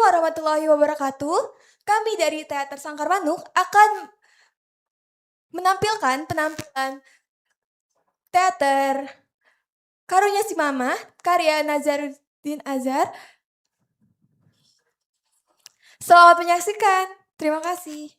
warahmatullahi wabarakatuh. Kami dari Teater Sangkar Manuk akan menampilkan penampilan teater Karunya Si Mama, karya Nazaruddin Azhar. Selamat menyaksikan. Terima kasih.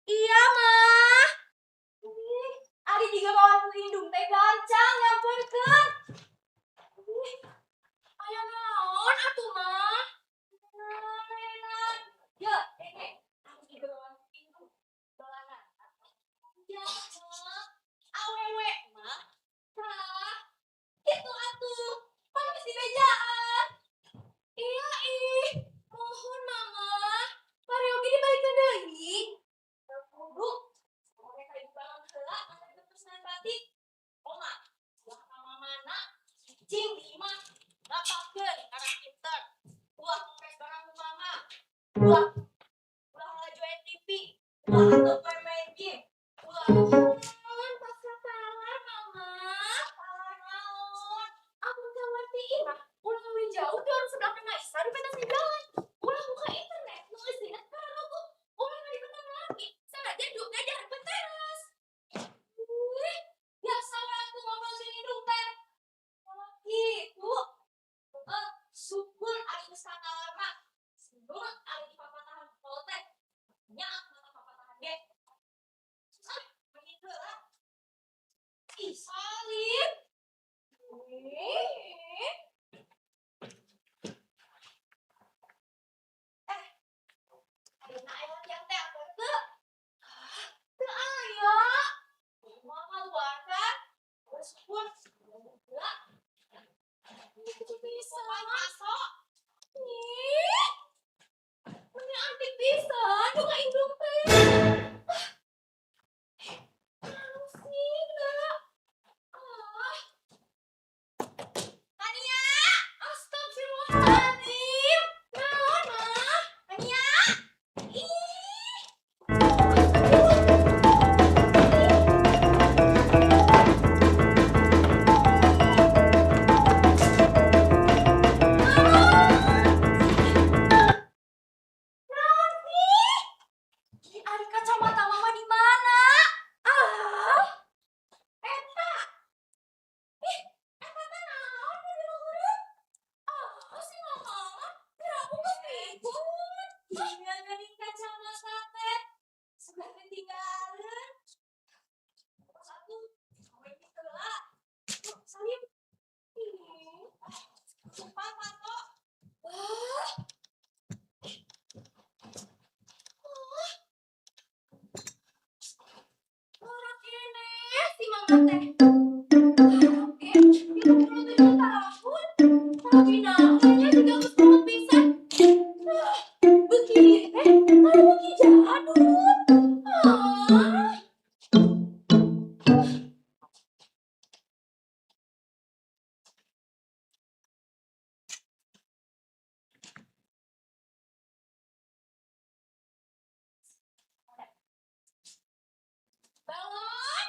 Iya, Mah. Ih, ari jiga kawan pelindung teh gancang nyamperkeun. Ih, aya naon atuh, Mah? Naon? Ya, ini ari jiga kawan pelindung. Dolanan. Ya, Mah. Awewe, Mah. Tah, kitu atuh. Pan geus dibejaan. Iya, ih. Mohon, Mama. Pariogi dibalikeun deui. Kudu mereka ibu bangun heula anu pesanan batik. Oma, ulah ka mamana, cicing di imah, dapatkeun karena pinter. Ulah ngepes barang nu mama. Ulah ulah ngajuain TV, ulah atuh poe main game. Ulah pas talar mama, talar naon? Amun kamar ti imah, ulah leuwih jauh ti warung sebelah Kang Isa di pentas jalan. Ulah buka internet, nu eusina pararuguh. Ulah ngalibetan laki, sanajan dudukna di hareupeun teras. Ih, biasa we atuh ngobrol jeung indung teh. Oh, kitu. Heeh, syukur ari geus kakalar mah. Nurut ari dipapatahan ku kolot teh. Nyaah mata papatahan ge. Ah, mending heula. Ih, salib. Ih. Eh, ayeuna aya latihan teater teu? Ah, teu aya. Moal kaluar kan? Bersyukur. Heula. Itu bisa masuk. Ih, meni antik pisan buka indung teh. Ah, naon sih, da? Ah. Tania, astagfirullahaladzim. Naon, Mah? Tania? Ih. Naon sih? Ih, ari kacamata Mama di mana? Ah. Eta. Ih, eta teh naon di luhureun? Ah, si Mama mah kira aku geus ikut. Iya, geuning kacamata teh. Sudah ketinggalan. Satu, awe heula. Tuh, salim. Ih, sumpah Pato. Wah. Wah. Ngora keneh si Mama teh. Oke, 37 tahun. Lagi naonnya juga geus kolot pisan. Ah, beuki teh malah beuki jadul. Ah. Balon.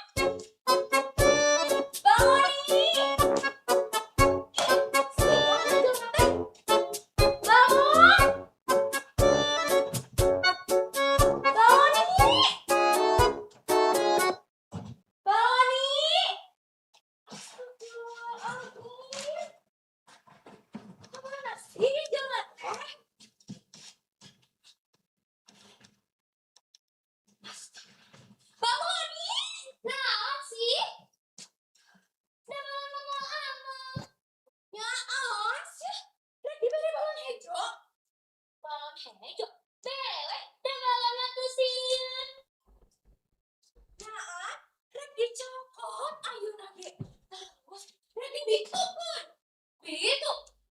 Itu.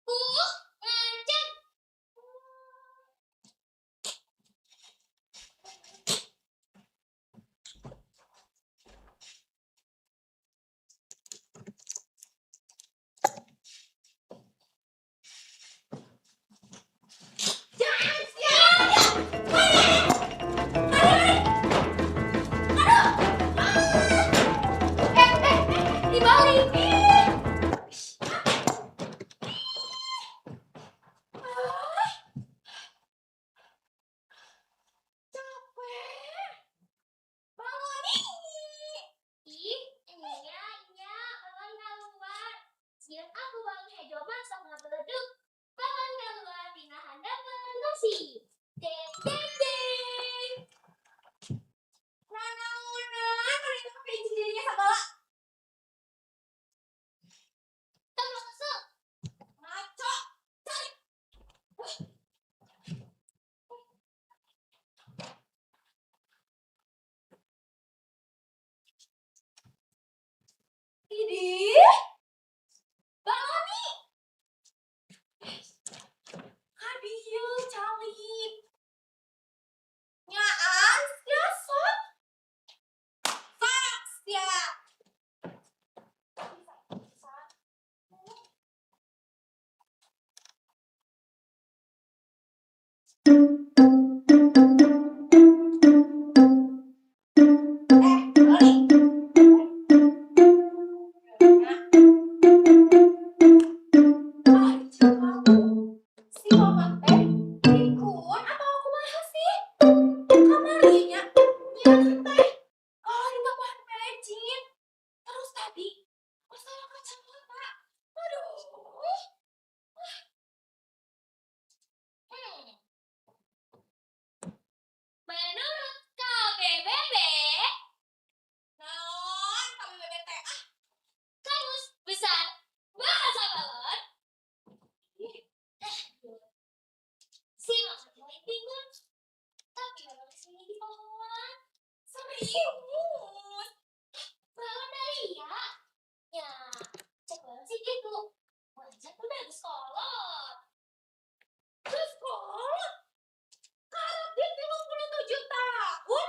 Ngancam. Jangan sia. Eh, eh, eh, dibalik. Ih. Ah. Capek. Bangun ih. Ih, iya, iya, balon keluar. Sieun aku balon hejo mah sok ngabeledug. Balon keluar tina handapeun nasi. Deng deng deng. Nanaonan kalau itu pakai izin dirinya segala. Tong susu. Ngaco. Cari. Idih. Bangun nih. Kadieu calik. Nyaan sia sok. Sok sia. Eh, balik. Ah, aku. Si mama teh pikun atau kumaha sih? Kamarinya nyian teh. Oh, ditambahan pecin. Terus tadi masalah kacamata. Aduh. Menurut KBBB, Naon KBBB teh? Ah, Kamus Besar Bahasa Balon, si mama teh lain bingung. Tapi memang sini di pohon. Serius. Balon dari ya. Ya, cek balon sih gitu. Wajar udah di sekolah. Terus kolot. Kalau dia 37 tahun,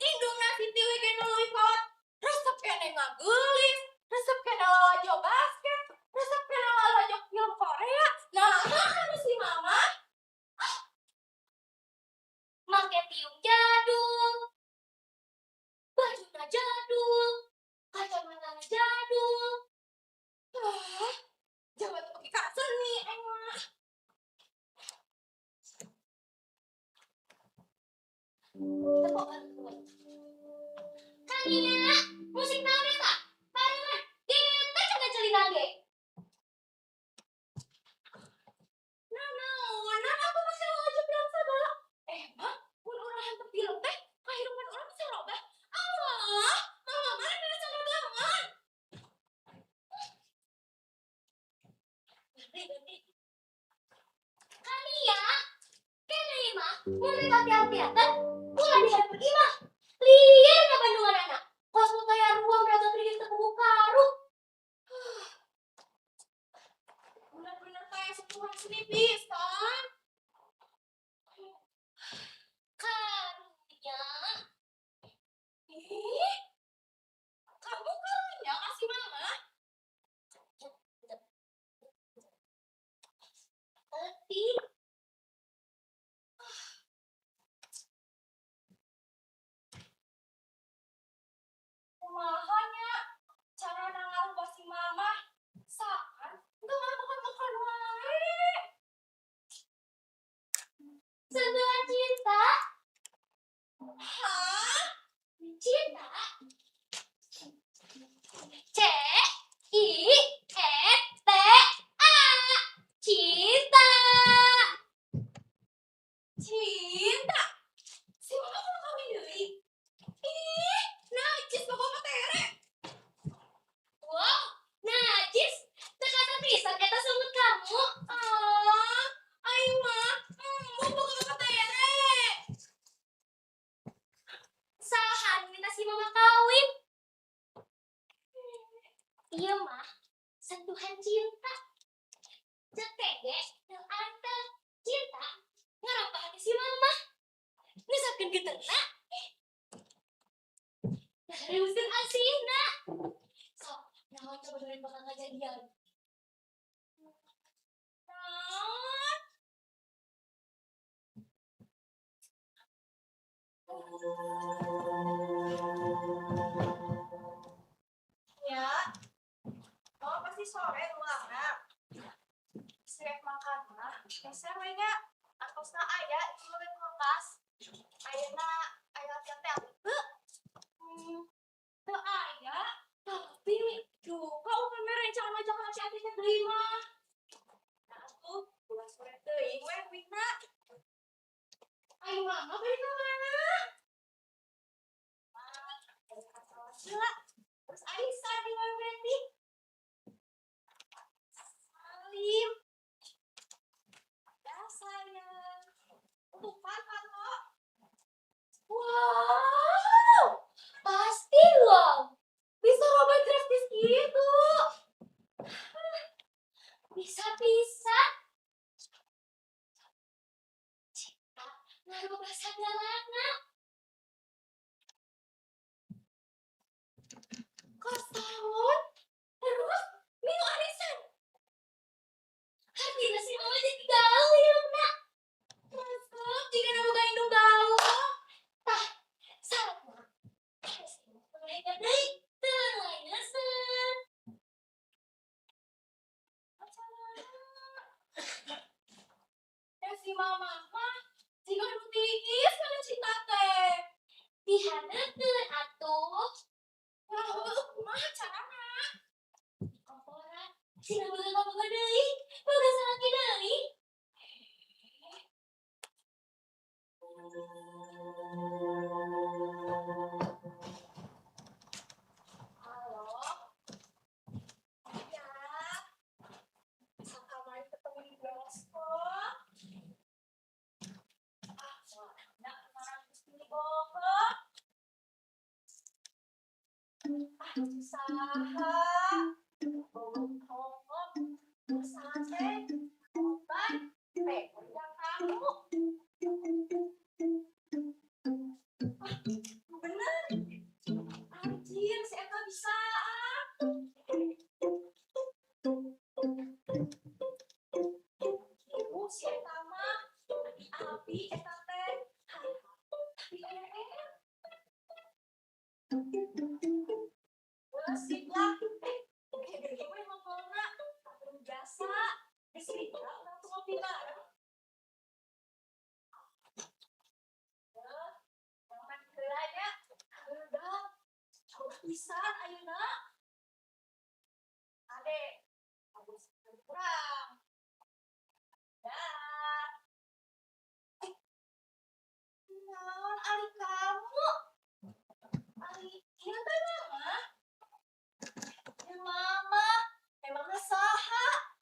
indungna si Tiwi ge nu leuwih kolot. Resep keneh ngageulis, resep keneh lalajo basket, resep keneh lalajo film Korea. Nah, anu si mama Make tiung jadul, bajuna jadul, kacamata jadul. Ah, jangan pakai kasar nih, emang. Tepuk banget. Kania, musik naon eta? Barengan, kita cenah celina ge. Nah, nah, aku masih lalajo film segala. Emang, mun urang henteu film teh, kahirupan urang bisa robah. Allah, mama mana beres banget. Kania, kene ieu mah mun rek latihan teater, ulah di hareupeun imah. Lieur ka Bandunganana. Kos nu taya ruang raga kredit teu kubu karuk. Bener-bener kayak sentuhan seni pisan. Karunya. Ih, kamu karunya kasih mama. Tapi Kumaha nya cara ngarubah si mama saat teu makan-makan wae. Sentuhan cinta, Hah? Cinta. C I N T A. Cinta. Cinta. Si mama kudu kawin deui. Ih, najis bapak mah tere. Wow, najis. Teu kata pisan eta sungut kamu. Ah, aing mah embung boga bapak tere. Saha minta si mama kawin. Iya mah, sentuhan cinta. Cek tege teu anteng. Cinta ngarambah hati si mama. Ngusapkeun geterna. Ngareuskeun asihna. Sok, naon coba dengerin bakal kajadian. Naon? Ya, oh pasti sore ulangna. Sirek makan mah, geser we nya. Atosna aya di leuweung kulkas. Ayeuna aya latihan teh atuh. Teu aya, tapi duka upami rencana ngajak si Ati teh deui mah. Nah atuh, ulah sore teuing we uihna. Ayo mama balik ka mana? Mah, balik ka salat heula. Terus arisan di mah berarti. Salim. Ya sayang. Tutupan Parno. Wow, pasti loh. Bisa robah drastis gitu. Bisa-bisa. Cinta ngarubah sagalana. Ke salon, terus milu arisan. Hatina si mama jadi gaul hirupna. Resep jiga boga indung gaul. Tah, saratna mereka deui teu lain resep. Acara. Eh si mama mah jiga nu tiis kana cinta teh. Dihandeukeun atuh. Lah heueuh kumaha carana? Komporan sina boga kabogoh deui, boga salaki deui. Halo. Ya. Sakamari ketemu di bioskop. Ah, mana kemarin di Bogor. Ah, saha. Bohong, sate, obat, teh, undang kamu. Ah, bener. Anjir, si Eta bisa. Ah. Ibu si Eta mah, abi Eta teh. Tapi enak. Sip lah. Kayak gini we ngobrolna. Belum biasa. Geus lila urang tuh ngopi bareng. Heuh, makan heula nya. Udah. Jauh pisan ayeuna. Ade, bagus kurang. Dah. Eh, naon ari kamu? Ari ieu teh mama? Ya mama, emangnya saha?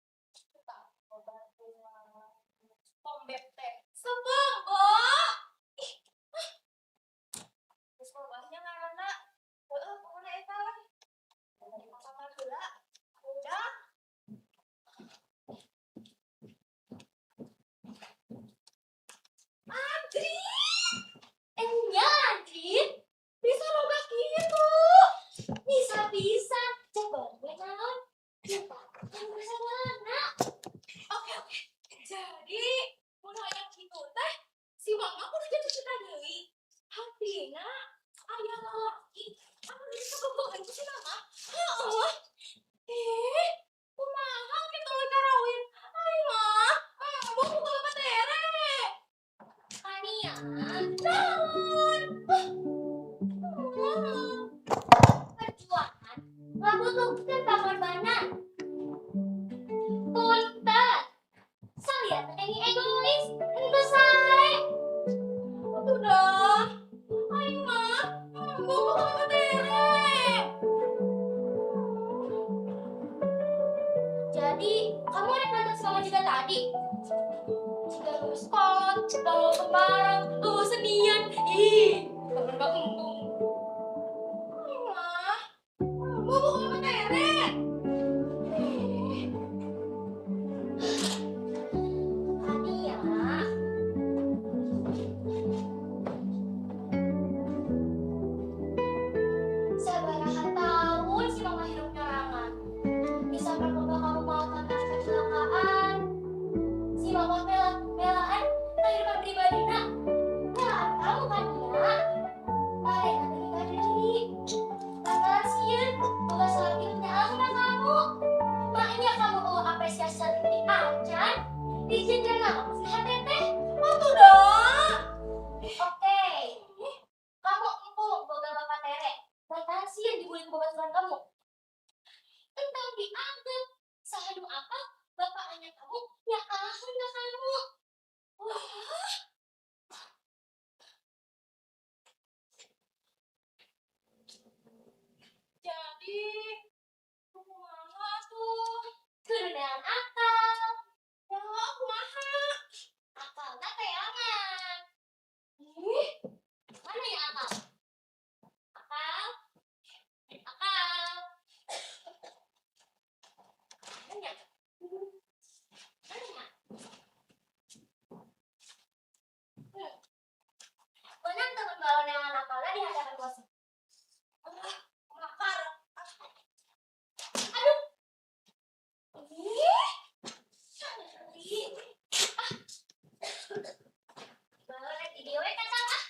Pombet teh. Sebombo. Ih, ah. Geus lobahnya ngaranna. Heueuh, pokona eta lah. Dari kamar heula. Udah. Andri, Enya Andri, bisa robah gitu. Bisa-bisa. Coba gue naon? Cinta yang sagalana. Oke. Jadi, mun hayang kitu teh, si mama kudu jatuh cinta deui. Hatina aya lalaki anu bisa kabogohan ku si mama. Heeh. Eh, kumaha kitu we karawin? Ai mah, embung ku bapak tere. Kania, Naon? Perjuangan ngabutuhkeun pangorbanan. Punten. Salian teh egois, henteu sae. Atuh dah. Aing mah embung ku bapak tere. Jadi, kamu rek nonton sama juga tadi? Jika lulus kolot, bawa kemarin, bawa senian. Ih, temen mah embung. Aing mah, embung ku bapak tere. Eh. ku babaturan kamu. Entong dianggap saha nu apa bapak anyar kamu nyaaheun ka kamu. Wah. Jadi kumaha tuh? Kudu neangan akal. Ya kumaha? Akalna teangan. Ih, Mana ya akal? Akal? Akal. Mana ya? Mana ya? Menang teman balon yang akalnya di hadapan bos. Makar. Aduh. Ih. Ih. Ah. Balon rek di dieu we kacang ah.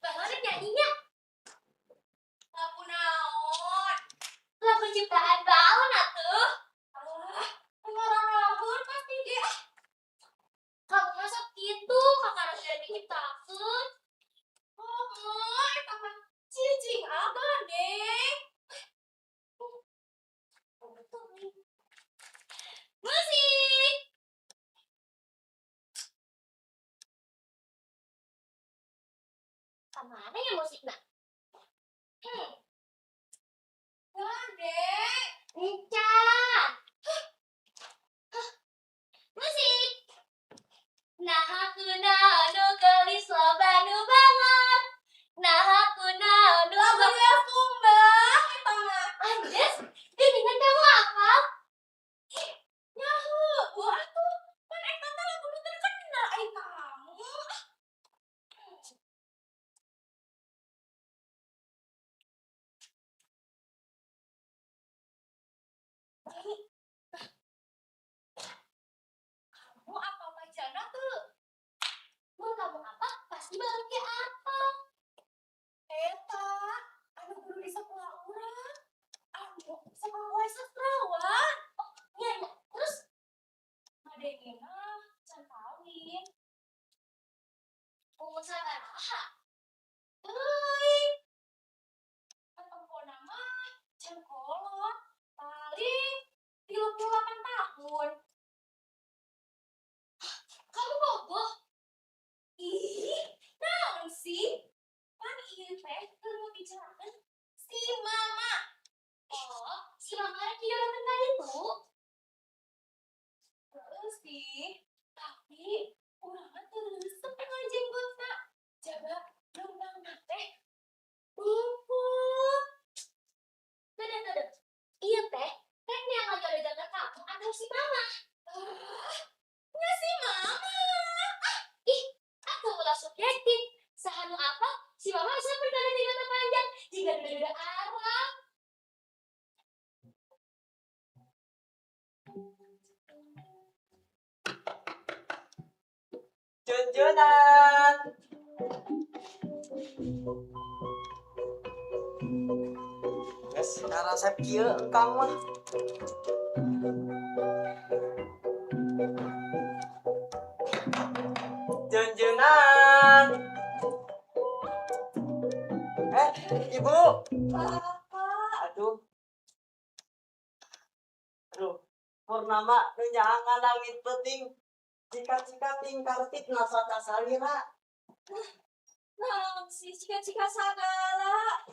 Balon rek nyanyinya. Lagu naon? Lagu ciptaan balon atuh. Ah, ngarangakeun pasti ge. Ah, Kamu masuk gitu, kakak sudah diciptakeun. Oh, eta mah cicing abah, Neng. Betul. Musik. Kemana ya musiknya? Gade. Encan. Musik. Nah aku nu geulis loba nu banget. Nah aku nu Lagu ya Sumbang eta mah. Andes, geuningan kamu apa? Ya heueuh atuh. Pan eta teh lagu nu terkenal ai kamu. Kamu apa bacana tuh? Mau kamu apa? Pasti baru ke apa? Eta, anu guru di sekolah urang. Anu sekolah wae sastrawan. Oh, iya, iya. Terus Ngadengena can kawin. Umur sabaraha? Teuing. Katempona mah can kolot. Paling 38 tahun. Kamu bogoh? Ih, naon sih? Pan ieu teh keur ngabicarakeun si mama. Oh, si mama rek dijodohkeun ka ditu? Heeh sih, tapi urang mah teu resep ngajenggotna. Jaga leumpangna teh bungkuk. Tuh, tuh, tuh. Ieu teh, rek yang ngajodohkeun ka kamu atau si mama? Ah, nya si mama. Ih, atuh ulah subjektif. Saha nu apa? Si mama asa perkara jenggotna panjang, jiga duda-duda Arab. Junjunan. Geus karasep kieu engkang mah. Junjunan. Eh, Ibu. Bapak. Aduh. Aduh, purnama nu nyaangan langit peuting. Cika-cika tingkar na sota salira. Naon sih cika-cika sagala?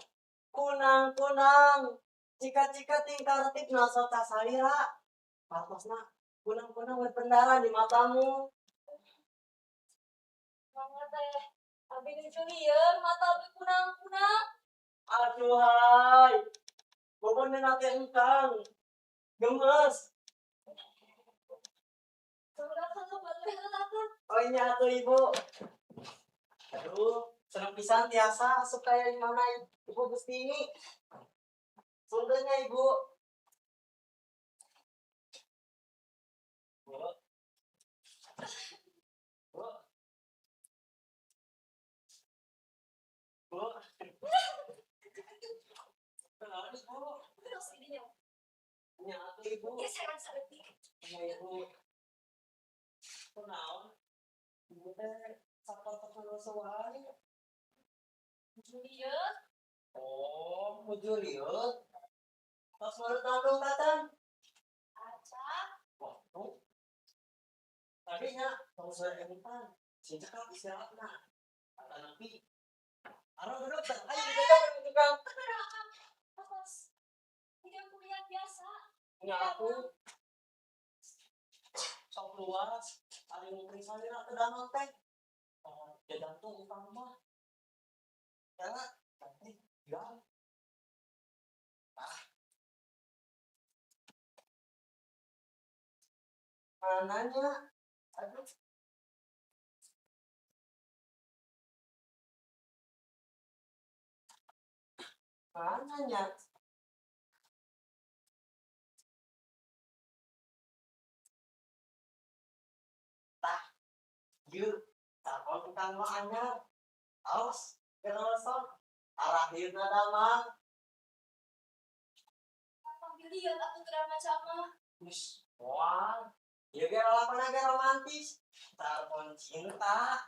Kunang-kunang. Cika-cika tingkar na sota salira. Partosna kunang-kunang berpendara di matamu. Mangga teh. Abi nuju lieur mata abi kunang-kunang. Aduhai. Boboneun teh engkang. Gemes. Mangga kalau boleh heula. Oh iya atuh Ibu. Aduh, seneng pisan tiasa asup ka mana Ibu Gustini. Puntennya Ibu. Bu. Bu. Bu. Harus, Bu. Terus ininya. Nya atuh. Ibu. Ya sareng saeutik. Sama Ibu. Kunaon? Ibu teh sapotokan wae. Julius. Oh, nuju lieur. Tos meureup nandung tatan. Aca. Wah, tuh. Tadinya tong sore emutan. Sing cekap istirahatna. Kata nepi. Aro duduk teh. Ayo duduk duduk. Atas. Tidak kuliah biasa. Nya aku sok luas. Ari nguping salira teu danon teh. Oh, jajantung utang mah. Ya, cantik. Ya. Ah. Mananya? Aduh. Mananya? Tah, ieu calon tukang mah anyar. Aos, kenal sok. Arahirna damang. Panggil dia aku drama sama. Wis, moal. Ieu ge lalakonna ge romantis. Telepon cinta.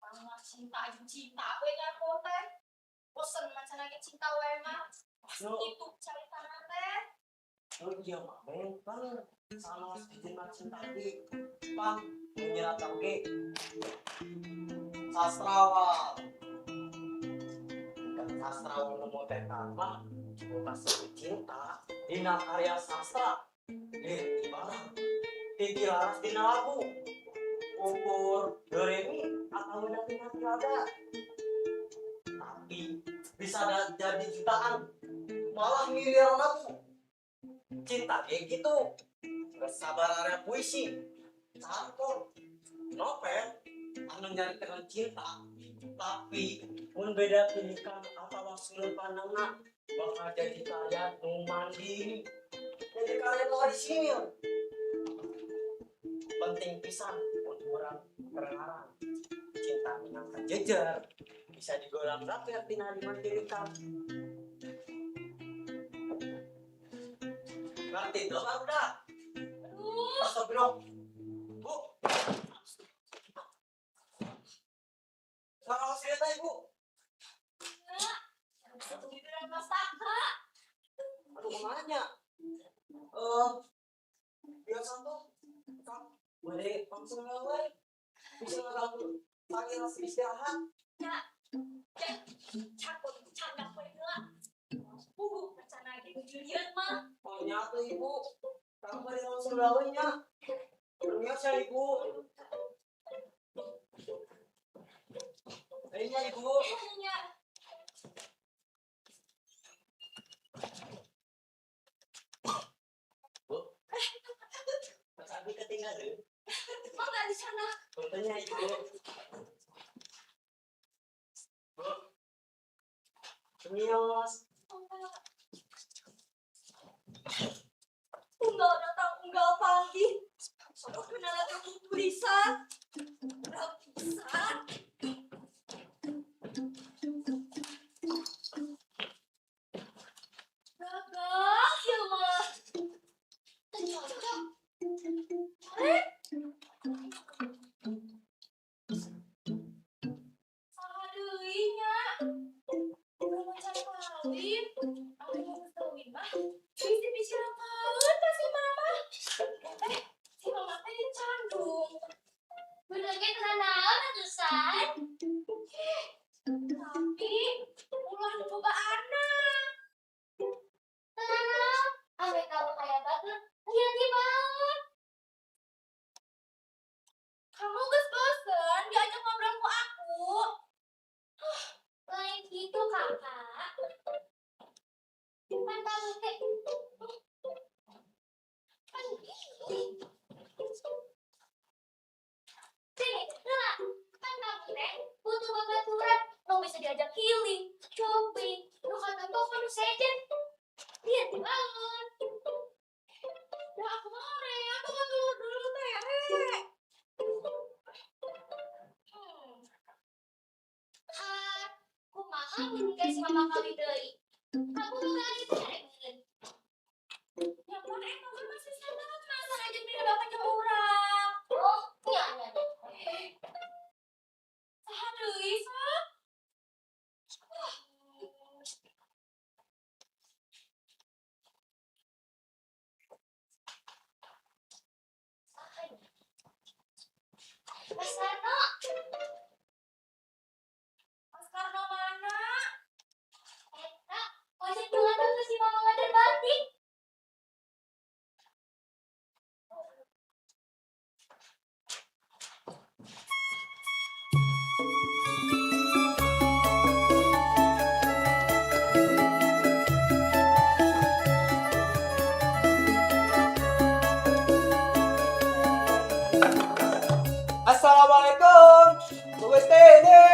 Mama cinta jeung cinta we nyaho teh. Bosen macan lagi cinta we mah. Nu, Itu caritana teh. nu ieu mah benten. Sanos jelema cinta ge. Pang, nu nyerat oge. Sastrawan. Dan sastrawan nu teh mah bukan sebut cinta dina karya sastra. Lieur barang. Titi laras dina lagu. Ukur doremi atau tina tiada. Tapi bisa jadi jutaan, malah miliaran lagu. Cinta kayak gitu. Sabar area puisi, campur, novel, anu nyaritakeun cinta. Tapi mun beda pilihan atau sudut pandangna bakal jadi karya nu mandiri. Jadi karya nu orisinil. Penting pisan untuk orang terlarang. Cinta minangka jejer bisa digolang rakyat tina dimandirikan. Ngerti tuh udah. Aduh, Astagfirullah. Bu. Salah cerita Ibu. drama saka. Aduh kemana? Biasa tuh kan boleh langsung gawe. Bisa langsung panggil langsung istirahat. Ya, cakep, cakep we heula. Puguh rencana ge Julian mah. Oh nyatu Ibu. Kamu boleh langsung gawe nya. Biasa Ibu. Kayaknya Ibu. Nya. Bu. Mas Abi ketinggalan. Mangga di sana. Contohnya Ibu. Bu. Mios. Unggal datang, unggal panggih. Sok kenalan aku tulisan. Pisan. Gagah ieu mah. Teu cocok. Eh? Saha deui nya? Ulah macan kawin. Ari geus kawin mah bisi bicarakeun ka si mama. Eh, si mama teh candung. Bener ge teu naon atuh San. Tapi ulah nu boga anak. Teu nanaon. Ame kamu kaya batur, lihat di banget. Kamu geus bosen diajak ngobrol ku aku. Lain gitu kakak. Kan kamu teh kan sini, heula. Kan kamu teh butuh babaturan nu bisa diajak healing, shopping, nu kata toko nu sejen. Lihat di banget. Ya aku mah hoream boga dulur-dulur teh. Ah, kumaha mun geus mama kawin deui? Kamu boga adik tere meureun. Ya Mas Karno. Mas Karno mana? Eta, ojek dulu tuh si mama nganter batik. Assalamualaikum, Bu Gustini.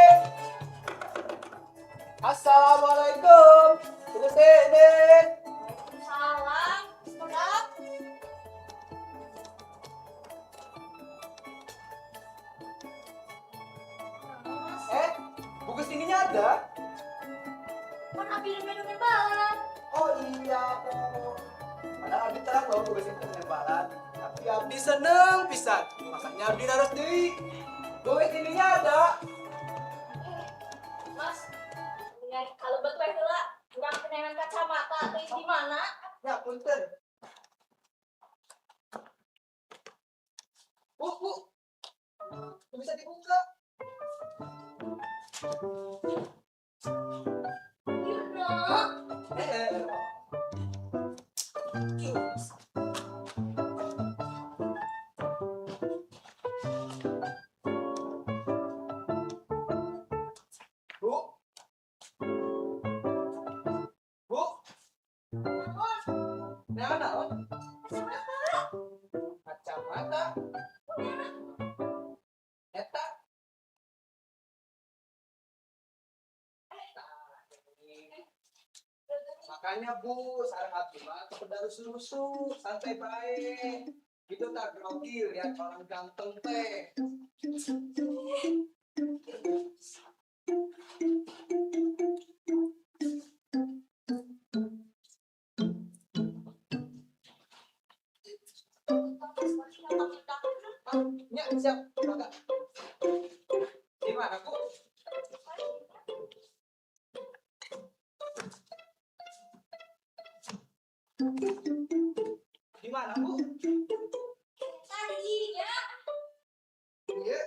Assalamualaikum, Bu Gustini. Salam, Sudah. Eh, Bu Gustininya ada? Kan abi udah balan. Oh iya, Bu. Padahal Abdi terang loh Bu Gustini teh lebaran. Tapi Abdi seneng pisan. Makanya Abdi naros deui. Bu Gustininya ada? Mas, dengan kalau betul heula, urang kenangan kacamata teh di mana? Ya, punten. Bu, Bu. Bisa dibuka. Yuk, no. Eh, Bu. Bu. Nah, naon? Kacamata. Eta. Nah, ini. Makanya Bu, sareng abdi mah teu kedah rusuh-rusuh, santai bae. Gitu tak grogi lihat orang ganteng teh. Ah, nya siap, mangga. Di mana, Bu? Di mana, Bu? Tadi ya. Iya,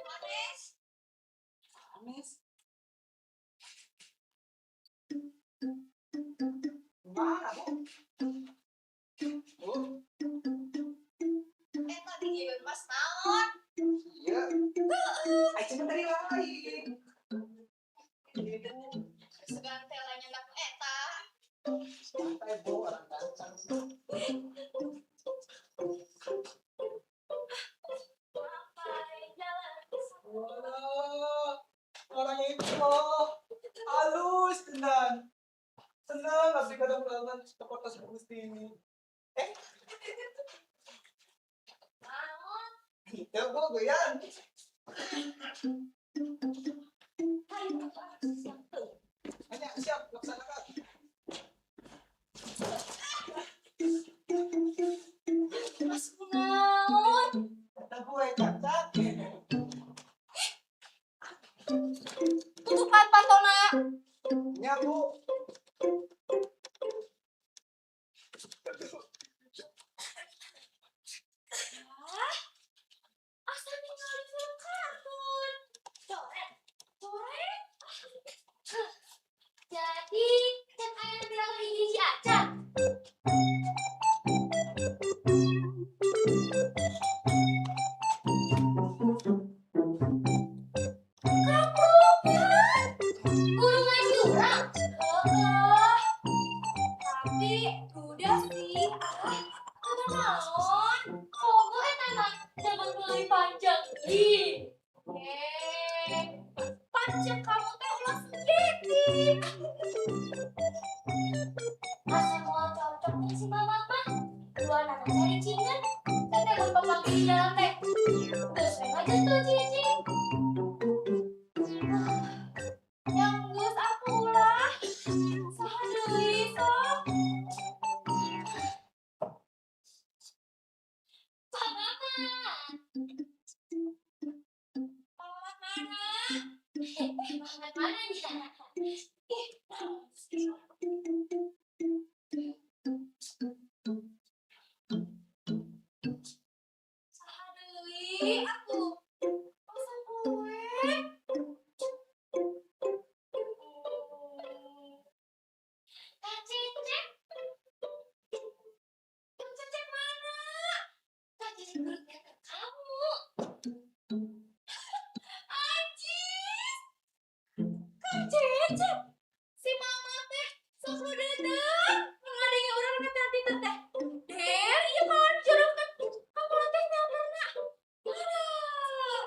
Manis. Anis. Mana, Bu? Bu, Eh tadi ieu Mas naon? iya. Ay, cuma tadi lain. Ibu, Segan teh lain nyandak eta. santai, Bu, orang ganteng. Sampai jalan. Wah, orangnya itu loh, halus, tenang. Senang, abdi kadang ulangan ke kota Gustini. Eh, Naon? ya Bu, goyang. Ayo, siap tuh. Hanya siap, laksanakan. Mas naon? Kata gue, cacat. Tutupan pantona. Ya, Bu. Hah? Asa ningali film kartun. Coret. Coret. Jadi, can aya nu bilang hiji acan. Kaprukan. Guru ngaji urang. Heeh. Tapi udah sih. Ah, Kata naon? Komo eta mah zaman leuwih panjang. Ih. Eh, pancen kamu teh ulah subjektif. Asa moal cocok jeung si mama mah. Dua anak caricingan. Teh mun papanggih di jalan teh. Geus we ngajentul cicing. Yang geus aku ulah. Saha deui sok? Pak Mama. Pak mana? Mamat mana nya? Ih, saha Pinter teh. Der, ieu kawan dijodohkeun. Kapola teh nyamperna. Aduh.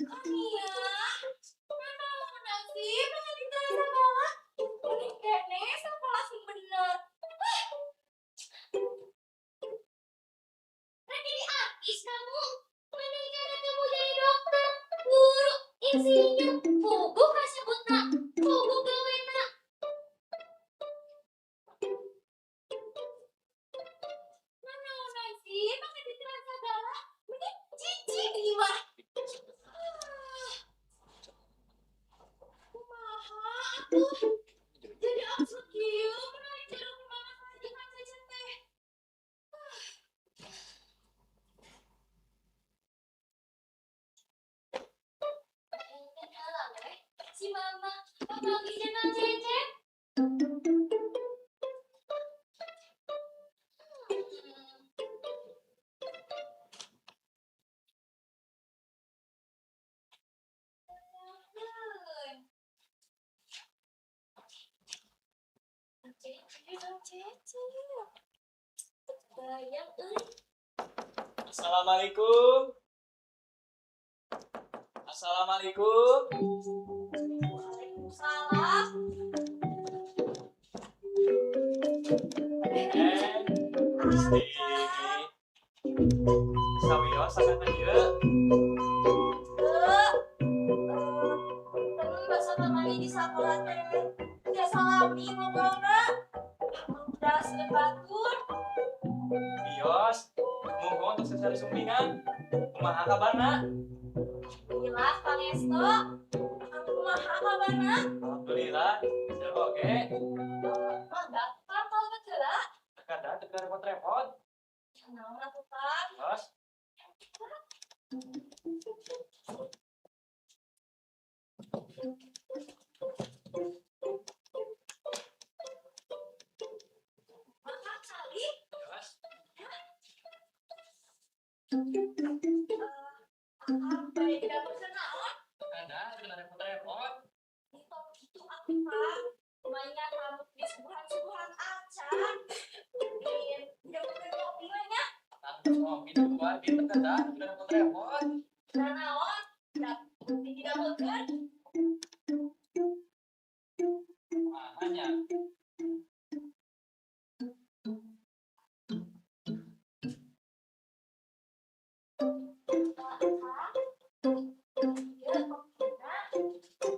Kania, nanaonan sih pakai ditahan segala? Ini kene sekolah sing bener. Rek jadi artis kamu. Mendingan kamu jadi dokter, guru, insinyur, puguh kasebutna, puguh gawena. Nanaonan sih pakai ditahan segala? Mending jijik ieu mah. Kumaha atuh? Jadi absurd kieu menarik jeruk mama ka Cecep teh. Enten heula we si mama papanggih jeung Kang Cecep. Kang Cecep. Bayang euy. Assalamualaikum. Assalamualaikum. Waalaikumsalam. Gusti. Sawios sakana ieu. Heuh. Temen basa kamari di sakola teh. Biasa lami ngobrolna. Udah seueur batur. Bios, monggo untuk sesari sumpingan. Kumaha kabarna? Alhamdulillah pangestu. Akang kumaha kabarna? Alhamdulillah, seueur oge. Mangga Kang kalebet heula. Terkadang teu repot-repot. Naon atuh Kang? Bios. Makan kali. Bios. Akang bade didamel naon? Terkadang teu repot-repot. Tong kitu atuh Kang. Lumayan rambut di suguhan-suguhan acan. Didamelkeun kopi we nya. Tangtus ngopi di luar di terkadang teu repot-repot. Nah naon? Da didamelkeun. Kumaha nya? Ieu kopina. Gitu.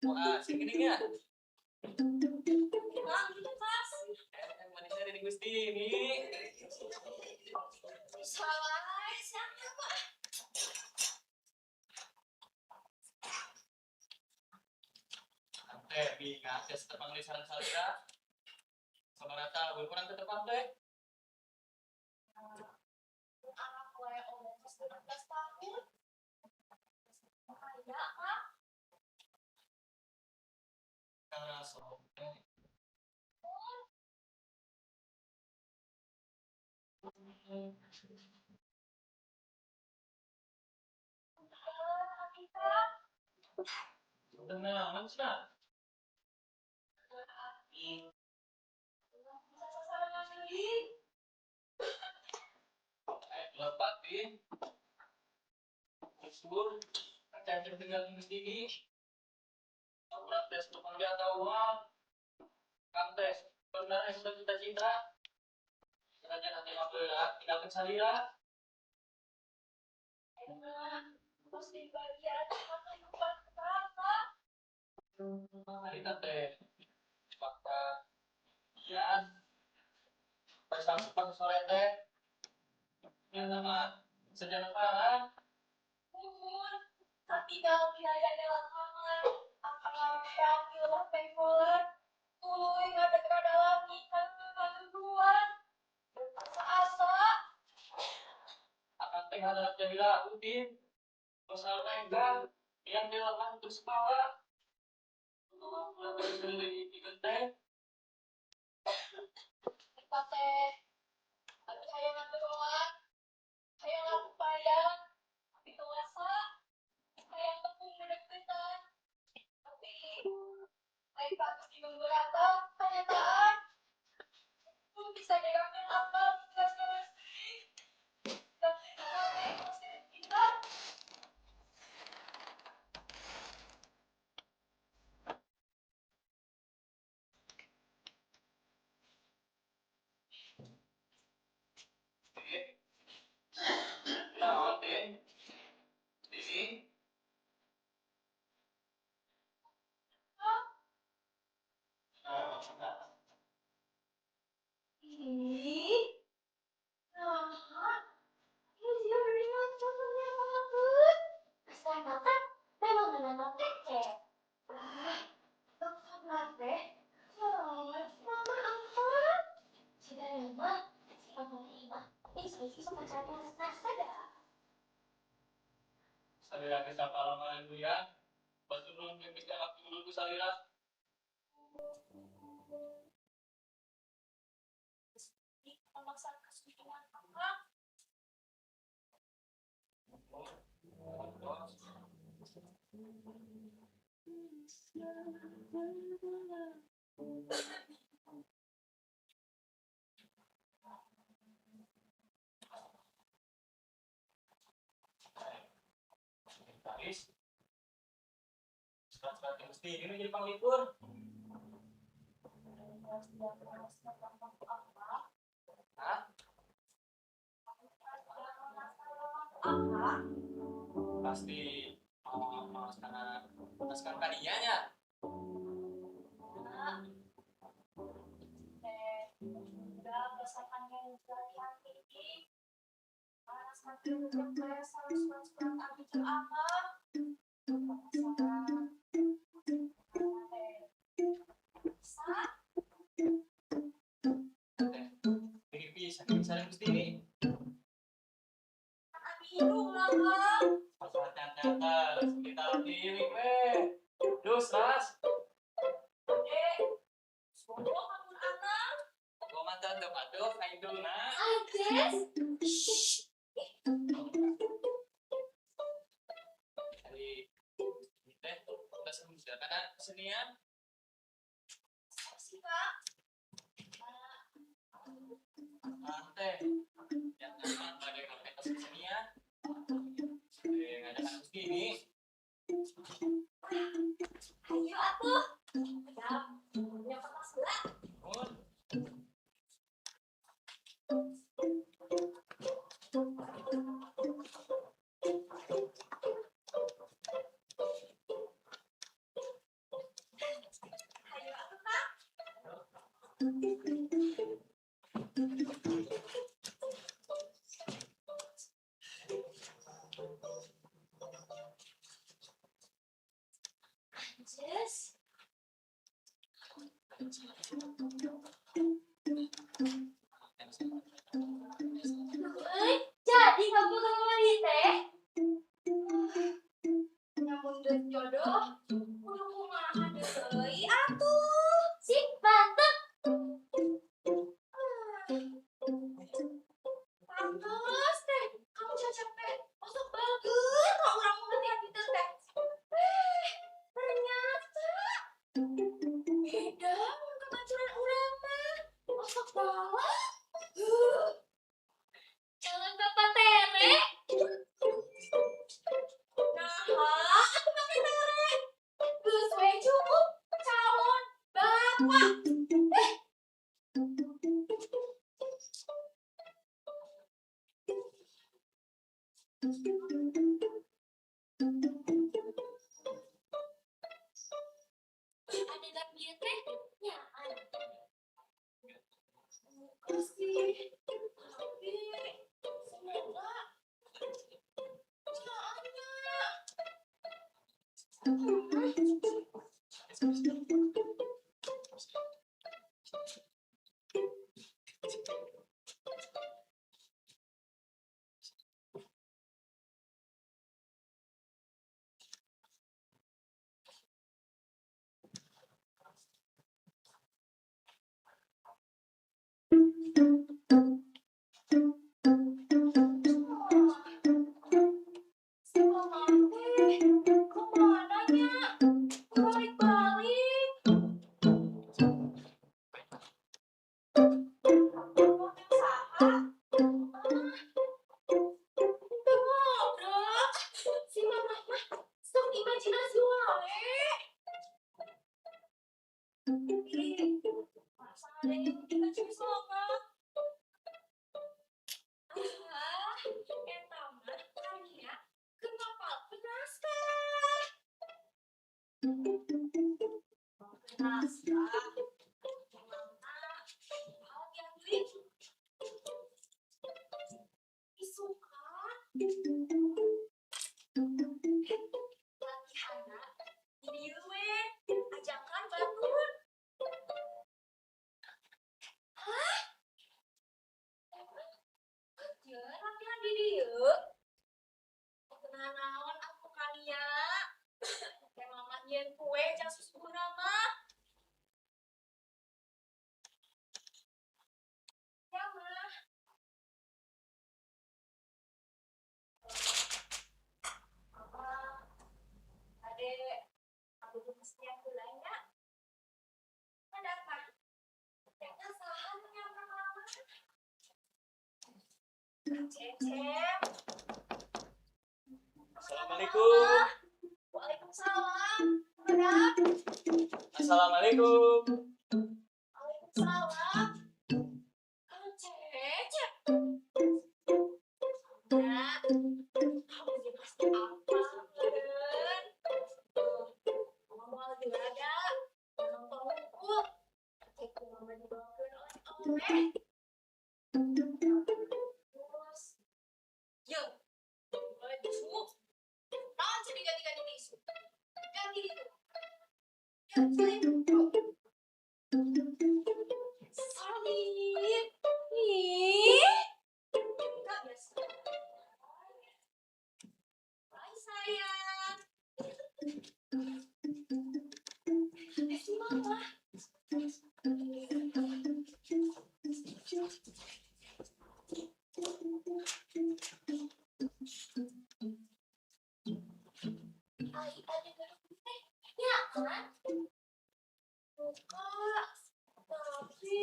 Wah, sing gini nya. Kang gitu Mas. Manisnya dari Gusti ini. Salah siapa Pak? Teh bingat tes tepang di sarang salira. Sabaraha tahun kurang teu tepang teh? Anak gue umur 19 tahun. Aya Kang. Kang teh. Tenang, cenah. Lepatin. Usul, cecep dengan Gusti. Kurang tes tukang dia tahu. Kang tes, benar yang sudah cita-cita. Kerajaan hati mah berat, tinggalkan salira. Enak, terus dibayar sama kehidupan kakak. Hari teh, fakta, ya, pas langsung pas sore teh, ya sama sejarah parah. Umur, tapi kalau biaya lewat kamar, akang panggil paypal, tuluy ngadeg rada lami kan kaluan. Asa-asa. Akang teh ngadep jadi udin, pasal megang, yang dilakukan terus bawa. Terus beli teh. Kita teh, abi hayangan berolat. Salira ke sapalamahan ya. Batu nun mimpi aku dulu salira. Memaksa kesulitan akang. Taris. Surat-surat yang mesti ini jadi panglipur. Hah? Pasti mau karena sekarang kadinya nya. Udah besakannya latihan tinggi. Panas nanti surat-surat abi jeung akang. Bisa. Bisa bisa mesti ini. Abi hidung lah, Kang. Nyata kita pilih weh. Dus ras. Dek. Sombong kamu anak. Gua mantan dong aduh hidungna. Ages. Jadi teh udah sebelum karena kesenian. Sih, Kak. Teh yang nyaman pada kontes kesenian. Ngadakan ini. Ayo atuh. Ya, punya kertas heula. Ayo atuh, Kak. Anjes. Jadi kamu kemari teh. Namun geus jodoh, kudu kumaha deui atuh. Sip, mantep. Pantes teh, kamu cocok teh. Masuk bagus ka urang latihan gitu teh. Ternyata beda mun kebaturan urang mah. Masuk bawah. Calon bapak tere. Nah, aku pakai tere. Geus we cukup calon bapak. Adegan bieu teh nyaan. Bukan sih. Tapi semoga nyaannya. Si mama teh kemana nya? Balik-balik. Ngomong saha? Teu ngobrol. Si mama mah sok imajinasi wae. Ih, masa ada yang kita banget. Ah, eta mah Tania keur ngapalkeun naskah. Naskah. Mama, latihan deui. Isukan. Latihanna di dieu we, ajakan batur. Hah? Emang kajeun? Kieu. Tenang naon atuh kania. Teh mama nyieun kue jang susuhuna mah. Ya mah. Mama, ade aku mestian heula nya. Ada apa? Ternyata saha nu nyamper mama? Cecep. Assalamualaikum. Waalaikumsalam. Madam. Assalamualaikum. Waalaikumsalam. Kang Cecep. Nah, kamu juga pasti apa, Len? Mama mau lagi ada nonton buku. Cek mama dibawakeun oleh-oleh. Terus, yo, baju. Naon sih diganti-ganti tisu? Ganti itu. Ya, salib. Salib. Ih. Enggak biasa. Bye, sayang. Eh, si mama. Ai, ada garuk teh. Ya kan? Buka. Tapi